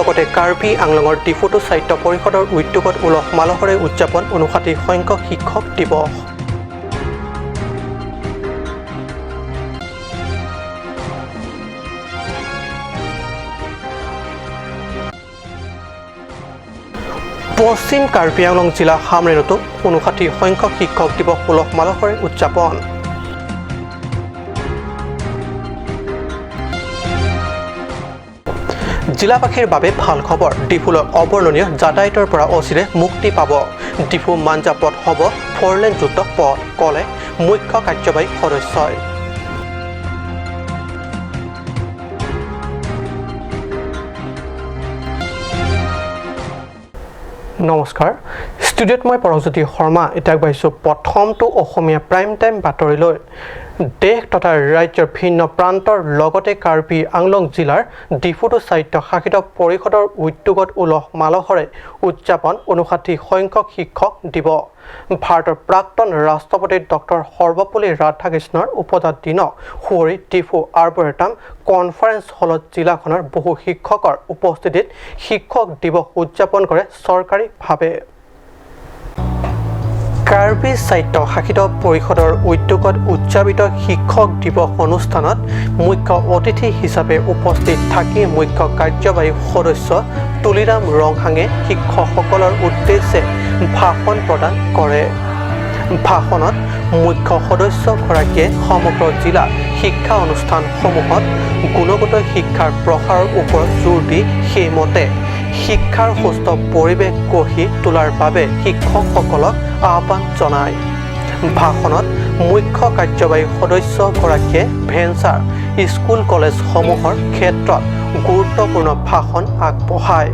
লগতে কাৰ্বি আংলঙৰ ডিফুটো সাহিত্য পৰিষদৰ উদ্যোগত উলহ মালহেৰে উদযাপন 59 সংখ্যক শিক্ষক দিৱস। পশ্চিম কাৰ্বি আংলং জিলা হামৰেণতো 59 সংখ্যক শিক্ষক দিৱস উলহ মালহেৰে উদযাপন। জিলাবাসীৰ বাবে ভাল খবৰ, ডিফুলৈ অবৰ্ণনীয় যাতায়াতৰ পৰা অচিৰে মুক্তি পাব। ডিফু মাঞ্জা পথ হ'ব ফ'ৰলেনযুক্ত পথ, ক'লে মুখ্য কাৰ্যবাহী সদস্যই। নমস্কাৰ, ষ্টুডিঅ'ত মই পৰশজ্যোতি শৰ্মা। এতিয়া আগবাঢ়িছোঁ প্ৰথমটো অসমীয়া প্ৰাইম টাইম বাতৰিলৈ। দেশ তথা ৰাজ্যৰ ভিন্ন প্ৰান্তৰ লগতে কাৰ্বি আংলং জিলাৰ ডিফুটো স্বায়ত্ত শাসিত পৰিষদৰ উদ্যোগত উলহ মালহেৰে উদযাপন 59 সংখ্যক শিক্ষক দিৱস। ভাৰতৰ প্ৰাক্তন ৰাষ্ট্ৰপতি ডক্টৰ সৰ্বপল্লী ৰাধাকৃষ্ণৰ উপজাত দিনক সুঁৱৰি ডিফু আৰ্বৰেটাম কনফাৰেন্স হলত জিলাখনৰ বহু শিক্ষকৰ উপস্থিতিত শিক্ষক দিৱস উদযাপন কৰে চৰকাৰীভাৱে। কাৰ্বি স্বায়ত্ত শাসিত পৰিষদৰ উদ্যোগত উদযাপিত শিক্ষক দিৱস অনুষ্ঠানত মুখ্য অতিথি হিচাপে উপস্থিত থাকি মুখ্য কাৰ্যবাহী সদস্য তুলিৰাম ৰংহাঙে শিক্ষকসকলৰ উদ্দেশ্যে ভাষণ প্ৰদান কৰে। ভাষণত মুখ্য সদস্যগৰাকীয়ে সমগ্ৰ জিলা শিক্ষা অনুষ্ঠানসমূহত গুণগত শিক্ষাৰ প্ৰসাৰৰ ওপৰত জোৰ দি সেইমতে শিক্ষাৰ সুস্থ পৰিৱেশ গঢ়ি তোলাৰ বাবে শিক্ষকসকলক আহ্বান জনায়। ভাষণত মুখ্য কাৰ্যবাহী সদস্যগৰাকীয়ে ভেঞ্চাৰ স্কুল কলেজসমূহৰ ক্ষেত্ৰত গুৰুত্বপূৰ্ণ ভাষণ আগবঢ়ায়।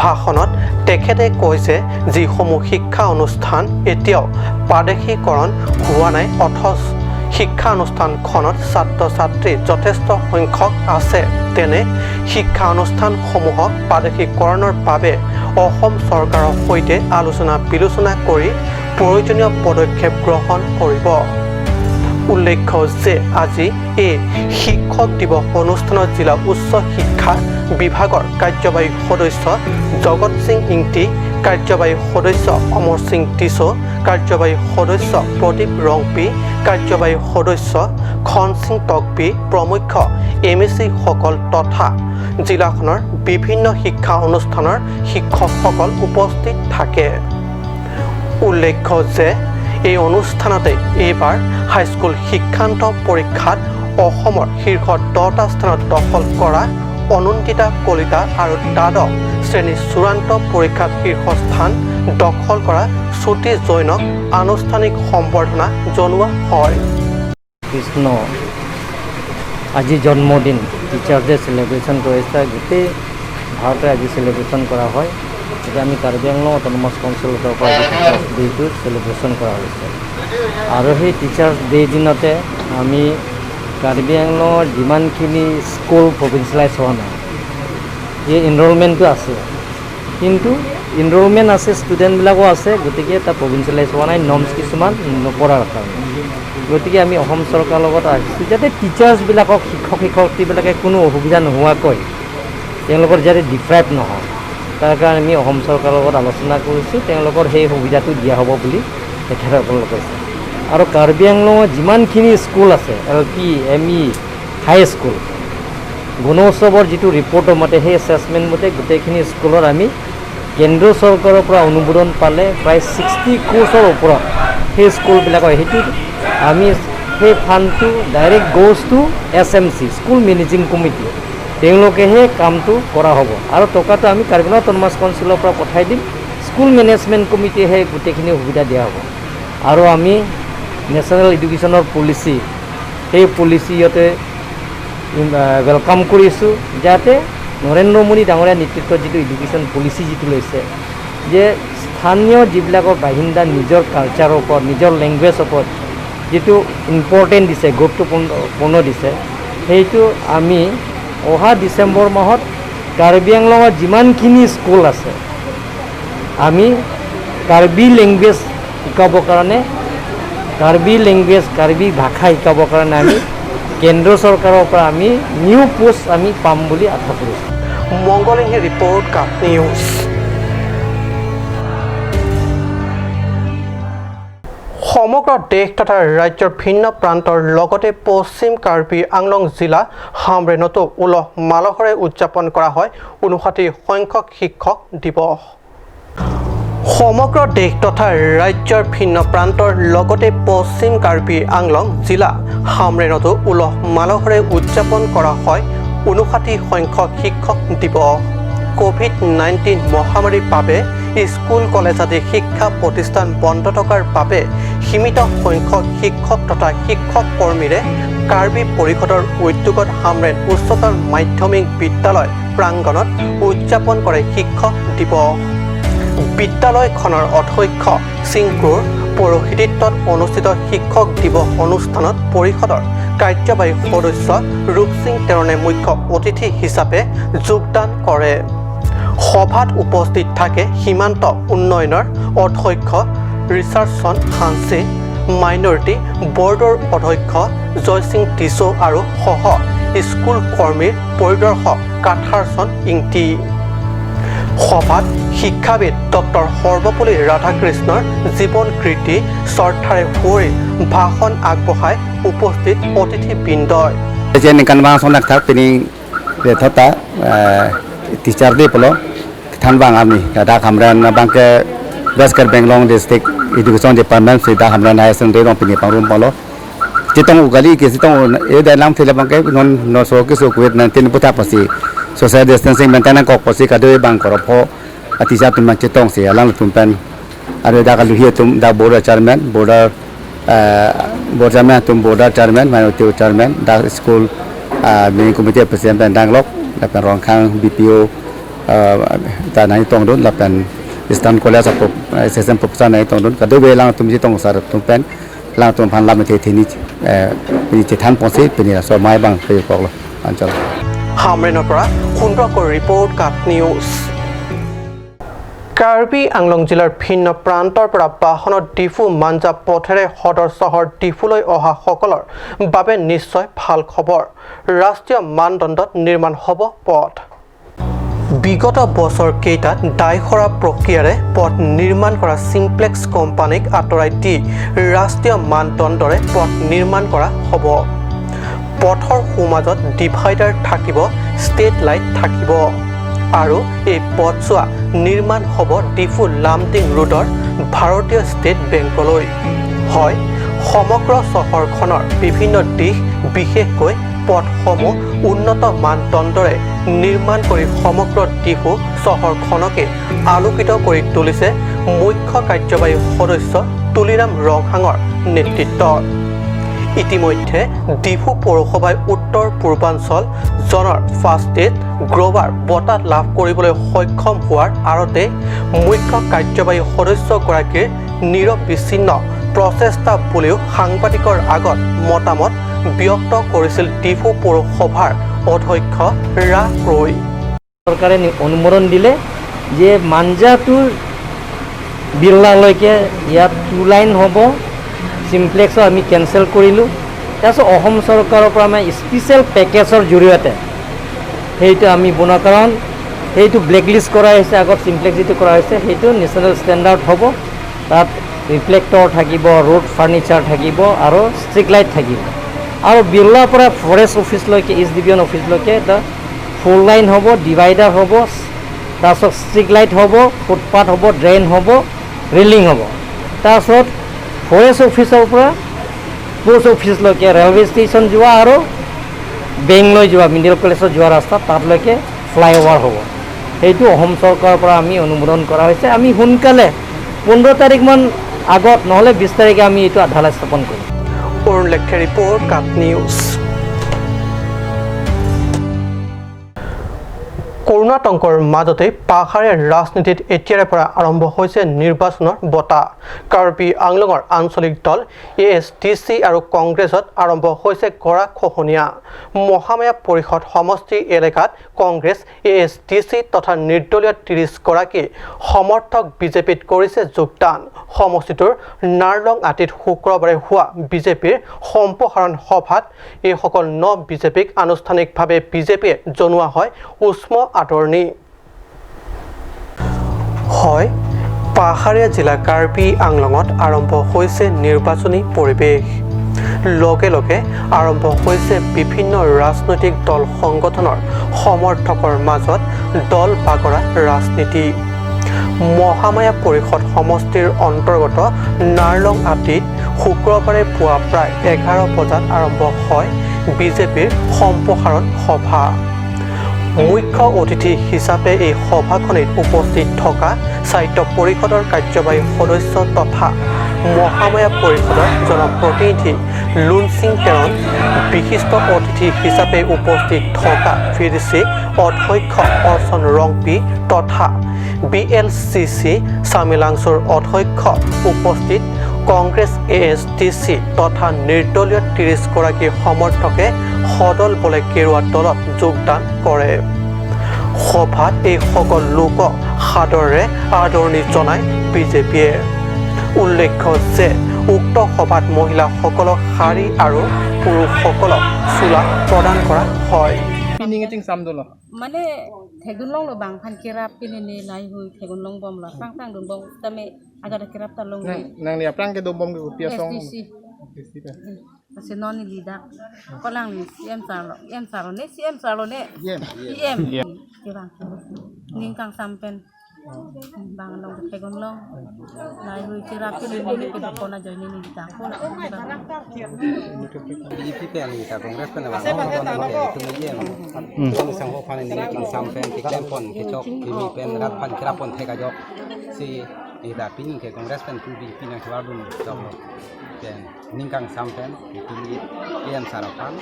ভাষণত তেখেতে কয় যে যিসমূহ শিক্ষা অনুষ্ঠান এতিয়াও প্ৰাদেশিকৰণ হোৱা নাই, অথচ শিক্ষা অনুষ্ঠানখনত ছাত্ৰ ছাত্ৰী যথেষ্ট সংখ্যক আছে, তেনে শিক্ষা অনুষ্ঠানসমূহক প্ৰাদেশিকৰণৰ বাবে অসম চৰকাৰৰ সৈতে আলোচনা বিলোচনা কৰি প্ৰয়োজনীয় পদক্ষেপ গ্ৰহণ কৰিব। উল্লেখ্য যে আজি এই শিক্ষক দিৱস অনুষ্ঠানত জিলা উচ্চ শিক্ষা বিভাগৰ কাৰ্যবাহী সদস্য জগত সিং ইংতি, কাৰ্যবাহী সদস্য অমৰ সিং টিছো, কাৰ্যবাহী সদস্য প্ৰদীপ ৰংপি, কাৰ্যবাহী সদস্য খন সিং টকবি প্ৰমুখ্য এম এ চিসকল তথা জিলাখনৰ বিভিন্ন শিক্ষা অনুষ্ঠানৰ শিক্ষকসকল উপস্থিত থাকে। উল্লেখ্য যে এই অনুষ্ঠানতে এইবাৰ হাইস্কুল শিক্ষান্ত পৰীক্ষাত অসমৰ শীৰ্ষ 10টা স্থানত দখল কৰা অনন্দিতা কলিতা আৰু দ্বাদশ শ্ৰেণীৰ চূড়ান্ত পৰীক্ষাত শীৰ্ষস্থান দখল কৰা শ্ৰুতি জৈনক আনুষ্ঠানিক সম্বৰ্ধনা জনোৱা হয়। কৃষ্ণ আজি জন্মদিন, টিচাৰ্ছ ডে চেলিব্ৰেশ্যন কৰিছে। গোটেই ভাৰতে আজি চেলিব্ৰেশ্যন কৰা হয়। এতিয়া আমি কাৰ্বি আংলং অট'নমাছ কাউন্সিলৰ তৰফৰ পৰা আজি টিচাৰ্ছ ডে'টো চেলিব্ৰেশ্যন কৰা হৈছে। আৰু সেই টিচাৰ্ছ ডে দিনতে আমি কাৰ্বি আংলঙৰ যিমানখিনি স্কুল প্ৰভিঞ্চিয়েলাইজ হোৱা নাই, এই এনৰলমেণ্টটো আছে, কিন্তু এনৰলমেণ্ট আছে, ষ্টুডেণ্টবিলাকো আছে, গতিকে তাত প্ৰভিঞ্চিয়েলাইজ হোৱা নাই নৰ্মছ কিছুমান নপৰাৰ কাৰণে। গতিকে আমি অসম চৰকাৰৰ লগত আহিছোঁ যাতে টিচাৰ্ছবিলাকক, শিক্ষক শিক্ষয়িত্ৰীবিলাকে কোনো অসুবিধা নোহোৱাকৈ তেওঁলোকৰ যাতে ডিপ্ৰাইভ নহয়, তাৰ কাৰণে আমি অসম চৰকাৰৰ লগত আলোচনা কৰিছোঁ। তেওঁলোকৰ সেই সুবিধাটো দিয়া হ'ব বুলি তেখেতসকলে কৈছে। আৰু কাৰ্বি আংলঙত যিমানখিনি স্কুল আছে, এল পি, এম ই, হাই স্কুল, গুণোৎসৱৰ যিটো ৰিপৰ্টৰ মতে, সেই এছেচমেণ্ট মতে গোটেইখিনি স্কুলত আমি কেন্দ্ৰ চৰকাৰৰ পৰা অনুমোদন পালে প্ৰায় 60 ক্ৰ'ৰ্ছৰ ওপৰত সেই স্কুলবিলাকৰ, সেইটো আমি সেই ফাণ্ডটো direct goes to SMC, School Managing Committee, তেওঁলোকেহে কামটো কৰা হ'ব। আৰু টকাটো আমি কাৰ্বি আংলং অট'নমাছ কাউন্সিলৰ পৰা পঠাই দিম, স্কুল মেনেজমেণ্ট কমিটিয়েহে গোটেইখিনি সুবিধা দিয়া হ'ব। আৰু আমি নেশ্যনেল এডুকেশ্যনৰ পলিচি, সেই পলিচি ইয়াতে welcome কৰিছোঁ, যাতে নৰেন্দ্ৰ মোদী ডাঙৰীয়াৰ নেতৃত্বত যিটো এডুকেশ্যন পলিচি যিটো লৈছে যে স্থানীয় যিবিলাকৰ বাসিন্দা নিজৰ কালচাৰৰ ওপৰত, নিজৰ লেংগুৱেজৰ ওপৰত যিটো ইম্পৰ্টেণ্ট দিছে, গুৰুত্বপূৰ্ণ দিছে, সেইটো আমি অহা ডিচেম্বৰ মাহত কাৰ্বি আংলঙত যিমানখিনি স্কুল আছে, আমি কাৰ্বি লেংগুৱেজ শিকাবৰ কাৰণে, কাৰ্বি লেংগুৱেজ, কাৰ্বি ভাষা শিকাবৰ কাৰণে আমি কেন্দ্ৰ চৰকাৰৰ পৰা আমি নিউ পোষ্ট আমি পাম বুলি আশা কৰিছোঁ। মংগলিংহি ৰিপৰ্ট, কাট নিউজ। সমগ্ৰ দেশ তথা ৰাজ্যৰ ভিন্ন প্ৰান্তৰ লগতে পশ্চিম কাৰ্বি আংলং জিলা হামৰেণতো উলহ মালহেৰে উদযাপন কৰা হয় ৫৯ সংখ্যক শিক্ষক দিৱস। সমগ্ৰ দেশ তথা ৰাজ্যৰ ভিন্ন প্ৰান্তৰ লগতে পশ্চিম কাৰ্বি আংলং জিলা হামৰেণতো উলহ মালহেৰে উদযাপন কৰা হয় ৫৯ সংখ্যক শিক্ষক দিৱস। কোভিড-19 মহামাৰীৰ বাবে স্কুল কলেজ আদি শিক্ষা প্ৰতিষ্ঠান বন্ধ থকাৰ বাবে সীমিত সংখ্যক শিক্ষক তথা শিক্ষক কৰ্মীৰে কাৰ্বি পৰিষদৰ উদ্যোগত হামৰেণ উচ্চতৰ মাধ্যমিক বিদ্যালয় প্ৰাংগণত উদযাপন কৰে শিক্ষক দিৱস। বিদ্যালয়খনৰ অধ্যক্ষ সিংক্ৰুৰ পৌৰোহিত্যত অনুষ্ঠিত শিক্ষক দিৱস অনুষ্ঠানত পৰিষদৰ কাৰ্যবাহী সদস্য ৰূপসিং তেৰণে মুখ্য অতিথি হিচাপে যোগদান কৰে। সভাত উপস্থিত থাকে সীমান্ত উন্নয়নৰ অধ্যক্ষ ৰিচাৰ্ডছন হানছে, মাইনৰিটি বৰ্ডৰ অধ্যক্ষ জয়সিং টিছো আৰু সহ স্কুল কৰ্মীৰ পৰিদৰ্শক কাথাৰচন ইংটি। সভাত শিক্ষাবিদ ডক্টৰ সৰ্বপল্লী ৰাধাকৃষ্ণৰ জীৱন কীৰ্তি শ্ৰদ্ধাৰে সুঁৱৰি ভাষণ আগবঢ়াই উপস্থিত অতিথিবৃন্দই। Teacher Day polo than bang ami da khamran bang ke West Karbi Anglong District Education Department si da khamran higher secondary rong pini pangrum polo chitong ugali ke chitong e da lam thela bang ke non no so ke so COVID-19 puta pasi social distancing maintain kok pasi ka doi bang koro pho teacher tum chitong si alang tum pen are da ka luhi tum da board chairman border board chairman tum border chairman minority chairman da school meeting committee president pen danglok la pen rong khang BPO ta nai tong dun la pen Eastern College of assistant professor nai tong dun ka doi lang tum ji tong sar tum pen lang tum phan lam the thini ni che than ponsi pini so mai bang pe kok lo অঞ্চল। হামৰেণৰ পৰা সুন্দৰকৈ report, কাট news. Karbi Anglong জিলাৰ ভিন্ন প্ৰান্তৰ পৰা বাহনত ডিফু মাঞ্জা পথেৰে সদৰ চহৰ ডিফুলৈ অহাসকলৰ বাবে নিশ্চয় ভাল খবৰ। ৰাষ্ট্ৰীয় মানদণ্ডত নিৰ্মাণ হ'ব পথ। বিগত বছৰ কেইটাত দায়সৰা প্ৰক্ৰিয়াৰে পথ নিৰ্মাণ কৰা চিমপ্লেক্স কোম্পানীক আঁতৰাই দি ৰাষ্ট্ৰীয় মানদণ্ডৰে পথ নিৰ্মাণ কৰা হ'ব। পথৰ সোঁমাজত ডিভাইডাৰ থাকিব, ষ্ট্ৰীট লাইট থাকিব আৰু এই পথছোৱা নিৰ্মাণ হ'ব ডিফু লামডিং ৰোডৰ ভাৰতীয় ষ্টেট বেংকলৈ। হয়, সমগ্ৰ চহৰখনৰ বিভিন্ন দিশ, বিশেষকৈ পথসমূহ উন্নত মানদণ্ডৰে নিৰ্মাণ কৰি সমগ্ৰ ডিফু চহৰখনকে আলোকিত কৰি তুলিছে মুখ্য কাৰ্যবাহী সদস্য তুলিৰাম ৰংহাঙৰ নেতৃত্বত। ইতিমধ্যে ডিফু পৌৰসভাই উত্তৰ পূৰ্বাঞ্চল জনৰ ফাষ্টেষ্ট গ্ৰ'ৱাৰ বঁটা লাভ কৰিবলৈ সক্ষম হোৱাৰ আঁৰতে মুখ্য কাৰ্যবাহী সদস্যগৰাকীৰ নিৰবিচ্ছিন্ন প্ৰচেষ্টা বুলিও সাংবাদিকৰ আগত মতামত ব্যক্ত কৰিছিল ডিফু পৌৰসভাৰ অধ্যক্ষ ৰা ক্ৰয়। চৰকাৰে অনুমোদন দিলে যে মাঞ্জা টু বিৰলালৈকে ইয়াত টু লাইন হ'ব। চিমপ্লেক্সো আমি কেঞ্চেল কৰিলোঁ। তাৰপিছত অসম চৰকাৰৰ পৰা আমি স্পেচিয়েল পেকেজৰ জৰিয়তে সেইটো আমি বনোৱা, কাৰণ সেইটো ব্লেকলিষ্ট কৰা হৈছে। আগত চিমপ্লেক্স যিটো কৰা হৈছে, সেইটো নেশ্যনেল ষ্টেণ্ডাৰ্ড হ'ব। তাত ৰিফ্লেক্টৰ থাকিব, ৰোড ফাৰ্নিচাৰ থাকিব আৰু ষ্ট্ৰীট লাইট থাকিব। আৰু বিৰলাৰ পৰা ফৰেষ্ট অফিচলৈকে, ইষ্ট ডিভিজন অফিচলৈকে এটা ফ'ৰ লাইন হ'ব, ডিভাইডাৰ হ'ব, তাৰপিছত ষ্ট্ৰীট লাইট হ'ব, ফুটপাথ হ'ব, ড্ৰেইন হ'ব, ৰেলিং হ'ব। তাৰপিছত ফৰেষ্ট অফিচৰ পৰা পোষ্ট অফিচলৈকে, ৰেলৱে ষ্টেচন যোৱা আৰু বেংকলৈ যোৱা, মিডিল কলেজত যোৱা ৰাস্তা, তালৈকে ফ্লাইঅভাৰ হ'ব। সেইটো অসম চৰকাৰৰ পৰা আমি অনুমোদন কৰা হৈছে। আমি সোনকালে 15 তাৰিখমান আগত, নহ'লে 20 তাৰিখে আমি এইটো আধাৰশিলা স্থাপন কৰিম। অৰুণ লেখে ৰিপৰ্ট, কাট নিউজ। কৰোণাৰ জনাতংকৰ মাজতে পাহাৰীয়া ৰাজনীতিত এতিয়াৰে পৰা আৰম্ভ হৈছে নিৰ্বাচনৰ বতাহ। কাৰ্বি আংলঙৰ আঞ্চলিক দল এএছটিচি আৰু কংগ্ৰেছত আৰম্ভ হৈছে গৰাখহনীয়া। মহামায়া পৰিষদ সমষ্টি এলেকাত কংগ্ৰেছ, এএছটিচি তথা নিৰ্দলীয় 30 গৰাকী সমৰ্থক বিজেপিত কৰিছে যোগদান। সমষ্টিটোৰ নাৰলং আটিত শুক্ৰবাৰে হোৱা বিজেপিৰ সম্প্ৰসাৰণ সভাত এইসকল ন বিজেপিক আনুষ্ঠানিকভাৱে বিজেপিয়ে জনোৱা হয় উষ্ম আদৰণি। হয়, পাহাৰীয়া জিলা কাৰ্বি আংলঙত আৰম্ভ হৈছে নিৰ্বাচনী পৰিৱেশ। লগে লগে আৰম্ভ হৈছে বিভিন্ন ৰাজনৈতিক দল সংগঠনৰ সমৰ্থকৰ মাজত দল বাগৰা ৰাজনীতি। মহামায়া পৰিষদ সমষ্টিৰ অন্তৰ্গত নাৰলং আটিত শুক্ৰবাৰে পুৱা প্ৰায় 11 বজাত আৰম্ভ হয় বিজেপিৰ সম্প্ৰসাৰণ সভা। মুখ্য অতিথি হিচাপে এই সভাখনিত উপস্থিত থকা সাহিত্য পৰিষদৰ কাৰ্যবাহী সদস্য তথা মহামায়া পৰিষদৰ জনপ্ৰতিনিধি লুনসিং টেৰণ, বিশিষ্ট অতিথি হিচাপে উপস্থিত থকা ভিডিচি অধ্যক্ষ অৰ্চন ৰংপি তথা বিএলচিচি চামিলাংছুৰ অধ্যক্ষ উপস্থিত কংগ্ৰেছ, এএছটিচি তথা নিৰ্দলীয় 30 গৰাকী সমৰ্থকে সদল বলে কেৰুৱা দলত যোগদান কৰে। সভাত এইসকল লোকক সাদৰেৰে আদৰণি জনায় বিজেপিয়ে। উল্লেখ্য যে উক্ত সভাত মহিলাসকলক শাৰী আৰু পুৰুষসকলক চোলা প্ৰদান কৰা হয়। মানে থেগুনলং lo bang phan kirap pinini lai hui thegunlong bom la sang sang dun bom tame agada kirap ta long nang ni aprang ke do bom ke pia song STC ase noni lida kolang ni CM salo M salo ne CM salo ne PM ke bang ning kang sampen bang long thegunlong lai hui kirap pinini ke kona joini ni lida kona BJP pe ani ta Congress pe na bang ke tu ye tong sang ho phan ni king sam pen ke klem pon ke chok mi pen rat phan krap pon the ka jok si ni ta pin ke Congress pen tu BJP na khwar dun jok pen ning kang sam pen ke tu ni em sara phan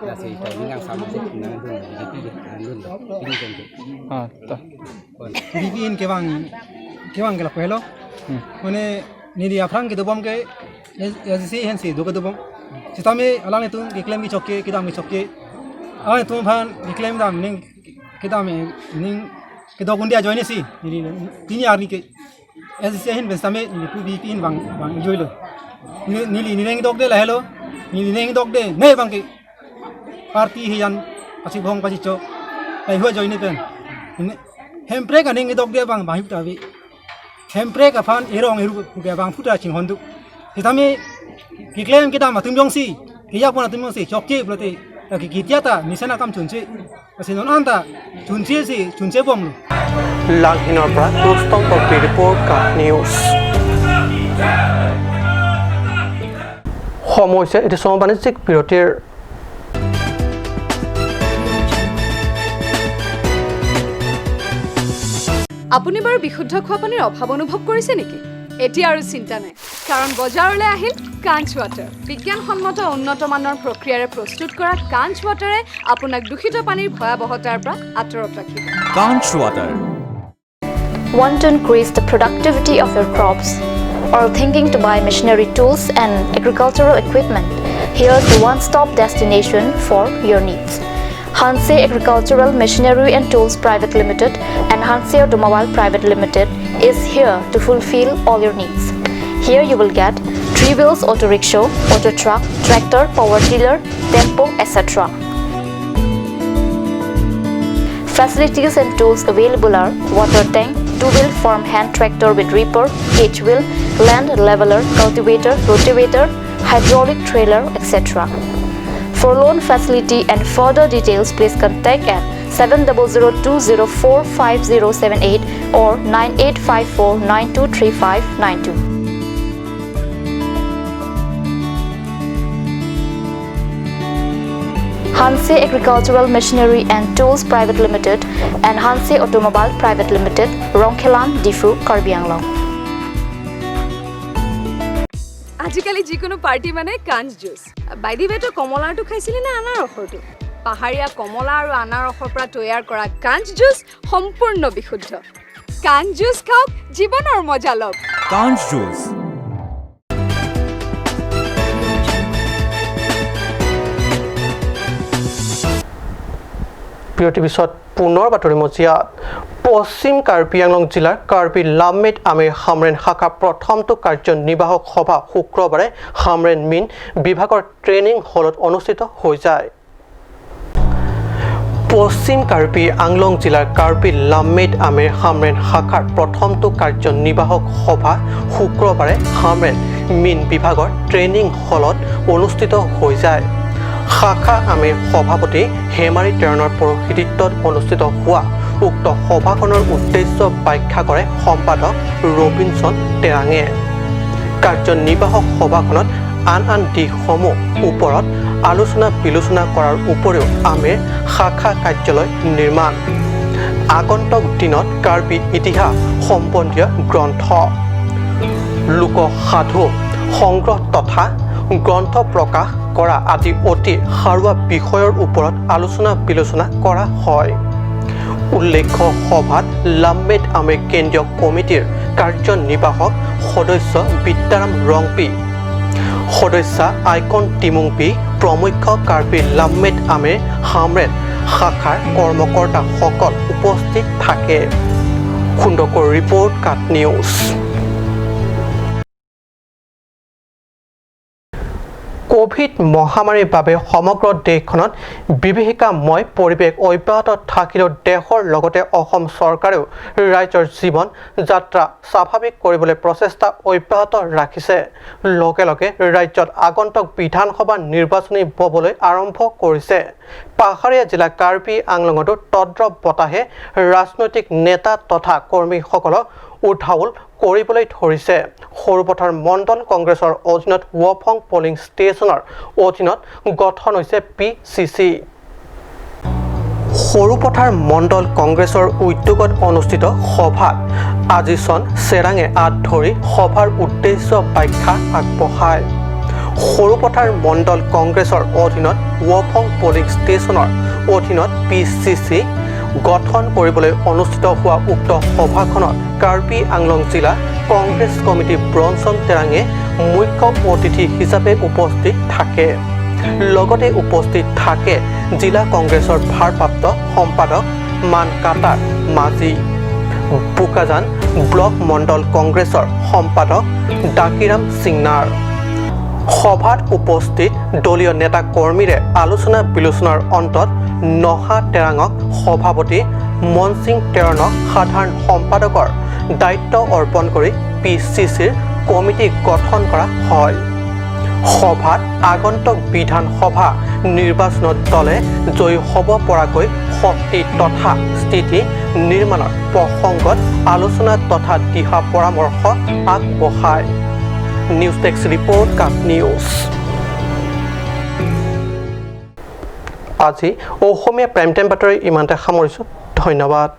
na si ta ning kang sam se na dun BJP dun pin pen ke ha ta BJP in ke bang ke bang ke la pehlo mane ni dia phrang ke dobom ke SC hen si do ke dobom sitame alane tu reclaim ki chokke kidam ki chokke ane tu phan reclaim dam ning kidam ning ke do gundia join si ni tini arni ke SC hen besame ni pu BP in bang bang joilo ni ni neng dok de la hello ni neng dok de ne bang ke party hi yan pachi bhong pachi cho ai ho join ni pen hempre ka ning dok de bang bang huta bi hempre ka phan erong eru ke bang phuta ching hondu sitame reclaim kita matum jong si kiya pona tum si chokki blote ki kitia ta nisana kam chunche asinon anta chunche si chunche bom লাংহিনৰ পৰা Rustom report, কাট news. সময় হৈছে এটি সম বাণিজ্যিক বিৰতিৰ। আপুনি বাৰু বিশুদ্ধ খোৱা পানীৰ অভাৱ অনুভৱ কৰিছে নেকি? এতিয়া আৰু চিন্তা নাই, কাৰণ বজাৰলৈ আহিল কাঞ্চ ৱাটাৰ। বিজ্ঞানসন্মত উন্নত মানৰ প্ৰক্ৰিয়াৰে প্ৰস্তুত কৰা কাঞ্চ ৱাটাৰে আপোনাক দূষিত পানীৰ ভয়াৱহতাৰ পৰা আঁতৰত ৰাখিব। Kanch water. Want to increase the productivity of your crops or thinking to buy machinery tools and agricultural equipment? Here's the one-stop destination for your needs. Hanse Agricultural Machinery and Tools Private Limited and Hanse Automobile Private Limited is here to fulfill all your needs. Here you will get 3 wheels auto rickshaw, auto truck, tractor, power tiller, tempo, etc. Facilities and tools available are water tank, 2-wheel farm hand tractor with reaper, H-wheel, land leveler, cultivator, rotavator, hydraulic trailer, etc. For loan facility and further details, please contact at 7002045078 or 9854923592. Hanse Agricultural Machinery and Tools Private Limited and Hanse Automobile Private Limited, Rongkhelan, Difu, Karbi Anglong. আজিকালি যিকোনো party মানে কাঞ্চ juice. By the ৱে, তই কমলাৰটো খাইছিলি নে আনাৰসৰটো? পাহাৰীয়া কমলা আৰু আনাৰসৰ পৰা তৈয়াৰ কৰা কাঞ্চ জুচ সম্পূৰ্ণ বিশুদ্ধ। কাঞ্চ জুচ খাওক, জীৱনৰ মজা লওক। কাঞ্চ জুচ। বিৰতিৰ পিছত পুনৰ বাতৰি মজিয়াত। পশ্চিম কাৰ্বি আংলং জিলাৰ কাৰ্বি লামমেট আমিৰ হামৰেন শাখা প্ৰথমটো কাৰ্যনিৰ্বাহক সভা শুক্ৰবাৰে হামৰেন মীন বিভাগৰ ট্ৰেইনিং হলত অনুষ্ঠিত হৈ যায়। পশ্চিম কাৰ্বি আংলং জিলাৰ কাৰ্বি লামমেট আমিৰ হামৰেন শাখাৰ প্ৰথমটো কাৰ্যনিৰ্বাহক সভা শুক্ৰবাৰে হামৰেন মীন বিভাগৰ ট্ৰেইনিং হলত অনুষ্ঠিত হৈ যায়। শাখা আমিৰ সভাপতি হেমাৰী টেৰণৰ পৌৰোহিত্যত অনুষ্ঠিত হোৱা উক্ত সভাখনৰ উদ্দেশ্য ব্যাখ্যা কৰে সম্পাদক ৰবিনচন টেৰাঙে। কাৰ্যনিৰ্বাহক সভাখনত আন আন দিশসমূহ ওপৰত আলোচনা বিলোচনা কৰাৰ উপৰিও আমিৰ শাখা কাৰ্যালয় নিৰ্মাণ, আগন্তুক দিনত কাৰ্বি ইতিহাস সম্বন্ধীয় গ্ৰন্থ, লোকসাধু সংগ্ৰহ তথা গ্ৰন্থ প্ৰকাশ কৰা আদি অতি সাৰুৱা বিষয়ৰ ওপৰত আলোচনা বিলোচনা কৰা হয়। উল্লেখ্য, সভাত লামমেট আমিৰ কেন্দ্ৰীয় কমিটিৰ কাৰ্যনিৰ্বাহক সদস্য বিদ্যাৰাম ৰংপি, সদস্যা আইকন টিমুংপি প্ৰমুখ্য কাৰ্বি লামমেট আমিৰ হামৰেন শাখাৰ কৰ্মকৰ্তাসকল উপস্থিত থাকে। সুন্দৰকৰ ৰিপৰ্ট, কাট নিউজ। কোভিড মহামাৰীৰ বাবে সমগ্ৰ দেশখনত বিভীষিকাময় পৰিৱেশ অব্যাহত থাকিলেও দেশৰ লগতে অসম চৰকাৰেও ৰাজ্যৰ জীৱন যাত্ৰা স্বাভাৱিক কৰিবলৈ প্ৰচেষ্টা অব্যাহত ৰাখিছে। লগে লগে ৰাজ্যত আগন্তুক বিধানসভা নিৰ্বাচনী ববলৈ আৰম্ভ কৰিছে। পাহাৰীয়া জিলা কাৰ্বি আংলঙতো তদ্ৰপ বতাহে ৰাজনৈতিক নেতা তথা কৰ্মীসকলক উধাউল কৰিবলৈ ধৰিছে। সৰুপথাৰ মণ্ডল কংগ্ৰেছৰ অধীনত ৱফং পলিং ষ্টেচনৰ অধীনত গঠন হৈছে পি চি চি। সৰুপথাৰ মণ্ডল কংগ্ৰেছৰ উদ্যোগত অনুষ্ঠিত সভাত আজিচন চেৰাঙে আঁত ধৰি সভাৰ উদ্দেশ্য ব্যাখ্যা আগবঢ়ায়। সৰুপথাৰ মণ্ডল কংগ্ৰেছৰ অধীনত ৱফং পলিং ষ্টেচনৰ অধীনত পি চি চি গঠন কৰিবলৈ অনুষ্ঠিত হোৱা উক্ত সভাখনত কাৰ্বি আংলং জিলা কংগ্ৰেছ কমিটি ব্ৰঞ্চন টেৰাঙে মুখ্য অতিথি হিচাপে উপস্থিত থাকে। লগতে উপস্থিত থাকে জিলা কংগ্ৰেছৰ ভাৰপ্ৰাপ্ত সম্পাদক মানকাটাৰ মাঝি, বোকাজান ব্লক মণ্ডল কংগ্ৰেছৰ সম্পাদক ডাকিৰাম সিংনাৰ। সভাত উপস্থিত দলীয় নেতা কৰ্মীৰে আলোচনা বিলোচনাৰ অন্তত নহা টেৰাঙক সভাপতি, মনসিং টেৰণক সাধাৰণ সম্পাদকৰ দায়িত্ব অৰ্পণ কৰি পি চি চিৰ কমিটি গঠন কৰা হয়। সভাত আগন্তুক বিধানসভা নিৰ্বাচনত দলে জয়ী হ'ব পৰাকৈ শক্তি তথা স্থিতি নিৰ্মাণৰ প্ৰসংগত আলোচনা তথা দিহা পৰামৰ্শ আগবঢ়ায়। নিউজ ডেস্ক ৰিপৰ্ট, কাট নিউজ। আজি অসমীয়া প্ৰাইম টাইম বাতৰি ইমানতে সামৰিছোঁ। ধন্যবাদ।